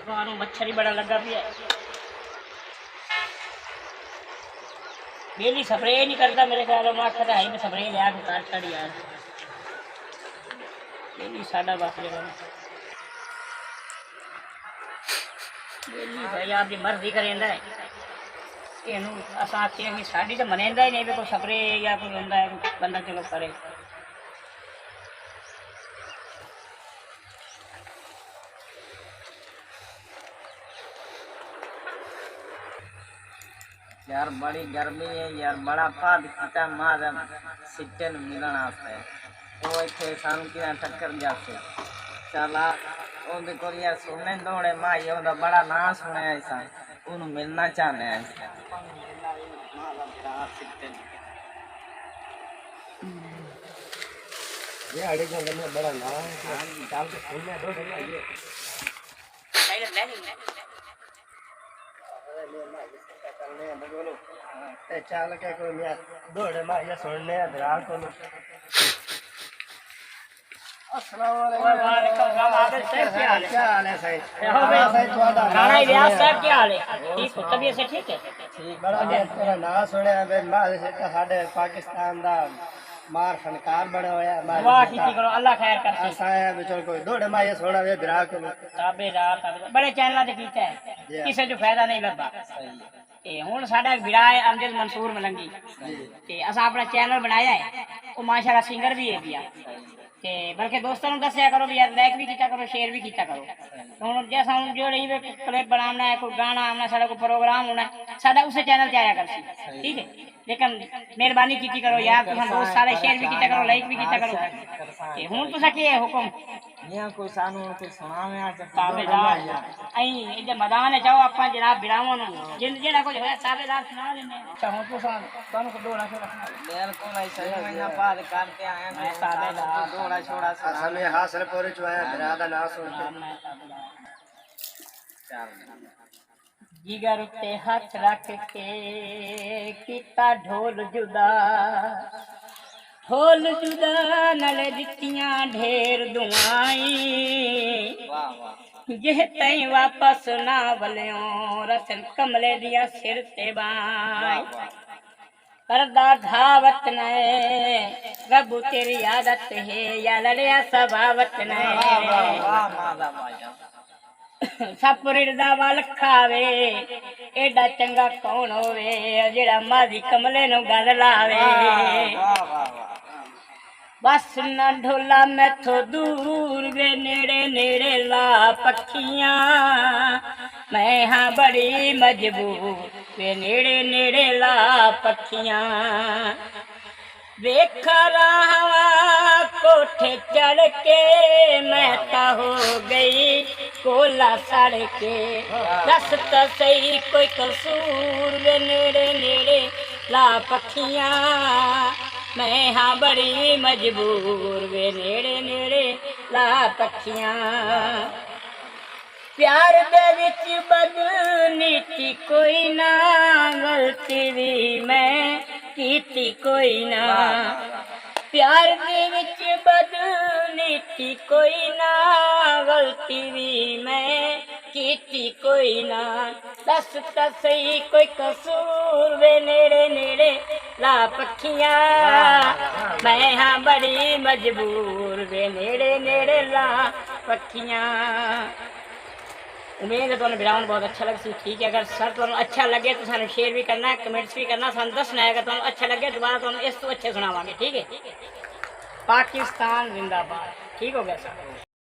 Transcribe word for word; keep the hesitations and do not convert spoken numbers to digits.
باہروں مچھر ہی بڑا لگا پیا ہے۔ بیلی سپرے نہیں کرتا میرے خیال میں، آخر ہے میں سپرے لیا کے کر چھڑ یار۔ بیلی ساڈا بس جگہ۔ بیلی بھائی آپ دی مرضی کریندا ہے۔ اینوں اساں آکھیے کہ ساڈی تے منیندا ہی نہیں، بھی کوئی سپرے یا کوئی ہوندا ہے، کوئی بندہ چلو کرے۔ یار بڑی گرمی ہے یار، بڑا پاد کیتا ماں دا سٹن ملن واسطے۔ او ایتھے سانوں کیاں ٹکر جاسے۔ چل آ، اوندے کول یار سننے دوڑے ماں، اوندا بڑا ناں سنیا ہے ساں، اونوں ملنا چاہنے ہیں۔ یہ اڑے جاندے میں بڑا ناں ہے، چل کے سننے دوڑے ماں یہ۔ تے چل کے کوئی میاں دوڑے ماں یہ سننے ہیں درا کو۔ السلام علیکم۔ وعلیکم السلام۔ عابد صاحب، کیا حال ہے؟ کیا حال ہے سائیں؟ کیا ہو گیا؟ ہاں سائیں، تہاڈا رانا نام الیاس سنیا۔ صاحب، کیا حال ہے؟ ٹھیک ہو؟ طبیعت سے ٹھیک ہے؟ ٹھیک، بڑا میں تیرا نام سنیا، بے ماں ساڈے پاکستان دا مار فنکار بڑا ہویا، مار واہ، فنکار۔ کیتی کرو، اللہ خیر کرسی۔ اساں آئے ہیں، بچوں کو دوڑے ماں یہ سونا وے برا کو۔ تابعدار، تابعدار۔ بڑے چینلاں تے کیتا ہے، جی۔ کسے جو فائدہ نہیں لبا۔ صحیح ہے۔ تے ہن ساڈا ایک بھرا ہے امجد منصور ملنگی۔ جی۔ تے اساں اپنا چینل بنایا ہے، او ماشاءاللہ سنگر بھی ہے پیا۔ تے بلکہ دوستاں نوں دسیا کرو بھی یار، لائک بھی کیتا کرو، شیئر بھی کیتا کرو۔ تے ہن جیسا ہن جو رہی وے کلپ بناونا ہے، کوئی گانا آونا، ساڈا کوئی پروگرام ہونا ہے، ساڈا اسے چینل تے آیا کرسی۔ ٹھیک ہے؟ لیکن مہربانی کیتی کرو یار، تساں دوست سارے شیئر بھی کیتا کرو، لائک بھی کیتا کرو۔ تے ہن تساں کی ہے حکم؟ میاں کوئی سانوں کوئی سناوے آ تے تابعدار۔ ایں ایڈے میدان وچ آؤ، اپاں جناب بھراواں نوں جن جیڑھا کجھ ہویا تابعدار سنا لیندے ہیں۔ اچھا، ہن تساں، تانوں کوئی ڈوہڑا شوہڑا سنا لے۔ بالکل، ایسا ہی میں نہ پار کر کے آیا، میں تابعدار۔ ڈوہڑا شوہڑا سنا۔ اساں میں حاصل پورے چ آیا، بھرا دا نام سن کے۔ ہاں، میں تابعدار۔ چل۔ جگر تے ہتھ رکھ کے کیتا ڈھول جدا، ڈھول جدا نال ݙتیاں ڈھیر دعائیں۔ واہ، واہ۔ جے تئیں واپس نہ ولیوں، رسن کملے دیاں سر تے ٻاہیں۔ واہ، واہ۔ پردہ گھا وطن ہے، رب تیری عادت ہے، یا لڑیا سبا وطن ہے۔ واہ، واہ، واہ، واہ، واہ، واہ۔ سپ رڑدا ول کھاوے، ایڈا چنگا کون ہووے، جیڑھا ماضی کملے نوں گل لاوے۔ واہ، واہ، واہ، واہ۔ بس نہ ڈھولا میتھوں دور وے، نیڑے نیڑے لا پکھیاں، میں ہاں بڑی مجبور وے، نیڑے نیڑے لا پکھیاں۔ ویکھاں راہواں کوٹھے چڑھ کے، میں تاں ہو ڳئی کولا سڑ کے۔ ݙس تاں سہی کوئی قصور وے، نیڑے نیڑے لا پکھیاں، میں ہاں بڑی مجبور وے، نیڑے نیڑے لا پکھیاں۔ پیار دے وچ بد نیتی کوئی نہ، غلطی وی میں کیتی کوئی نہ۔ پیار دے وچ بد نیتی کوئی نہ، غلطی وی میں کیتی کوئی نہ۔ ݙس تاں سہی کوئی قصور وے، نیڑے نیڑے لا پکھیاں، میں ہاں بڑی مجبور وے، نیڑے نیڑے لا پکھیاں۔ امید ہے تہاݙے بھراواں نوں بہت اچھا لڳسی، ٹھیک ہے؟ اگر سر تہاݙے اچھا لڳے تاں سانوں شیئر بھی کرنا، کمنٹس بھی کرنا، سانوں دسنا ہے۔ اگر تہاݙے اچھا لڳے دوبارہ تہاݙے اس توں اچھے سݨاواں گے، ٹھیک ہے؟ پاکستان زندہ باد، ٹھیک ہو گیا سر؟